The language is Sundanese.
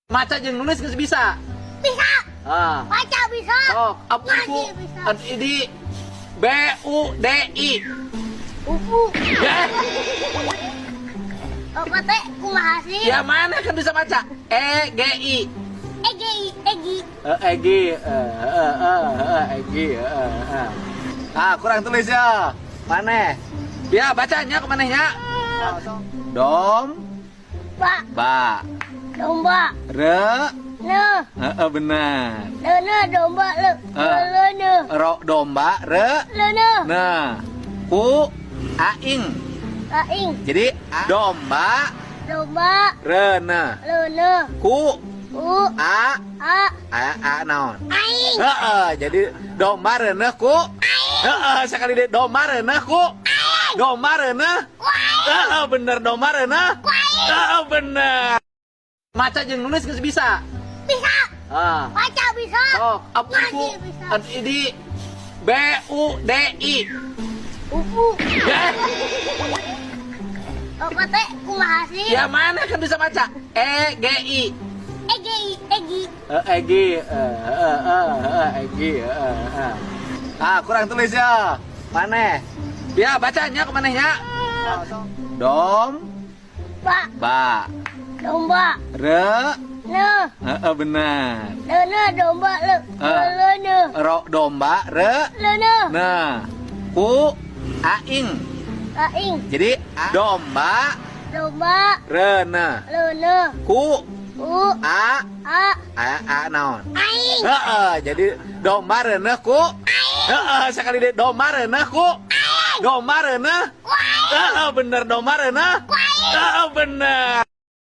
Maca jeung nulis geus bisa? Bisa. Ah. Baca bisa. Sok, apa? Ngaji Bu bisa. Di B U D I. Upu. Ya, Apa teh kumaha sih? Ya mana kan bisa baca? E G I. E G I Egi. Eh, Egi, eh, eh, eh, eh, Egi, eh, eh. Ah, kurang tulis ya. Mana? Ya, bacanya ke manehnya? Dom, Ba. Ba, Domba. Re, Ne. eh, eh, benar. Le ne domba le. Eh. Le ne. Ro, domba, re, Le ne. nah, ku, aing. Aing. Jadi, domba, Domba. Re, ne, Le ne. Ku, U. A, A. A, naon? Aing. Heeh, jadi domba reuneuh ku. Heeh, sekali deui, domba reuneuh ku. Domba reuneuh. Heeh, bener, domba reuneuh. Heeh, bener. Maca jeung nulis geus bisa? Bisa. Ah. Baca bisa. Sok, apa? Ngaji Bu bisa. Di B U D I. Upu. Ya, Apa teh kumaha sih? Ya mana kan bisa baca? E G I. E G I Egi. Eh, Egi, eh, eh, eh, eh, Egi, eh, eh. Ah, kurang tulis ya. Mana? Ya, bacanya ke manehnya? Dom, Ba. Ba, Domba. Re, Ne. eh, eh, benar. Le ne domba le. Eh. Le ne. Ro, domba, re, Le ne. nah, ku, aing. Aing. Jadi, domba, Domba. Re, ne, Le ne. Ku, U. A, A. A, naon? Aing. Heeh, jadi domba reuneuh ku. Heeh, sekali deui, domba reuneuh ku. Domba reuneuh. Heeh, bener, domba reuneuh. Heeh, bener.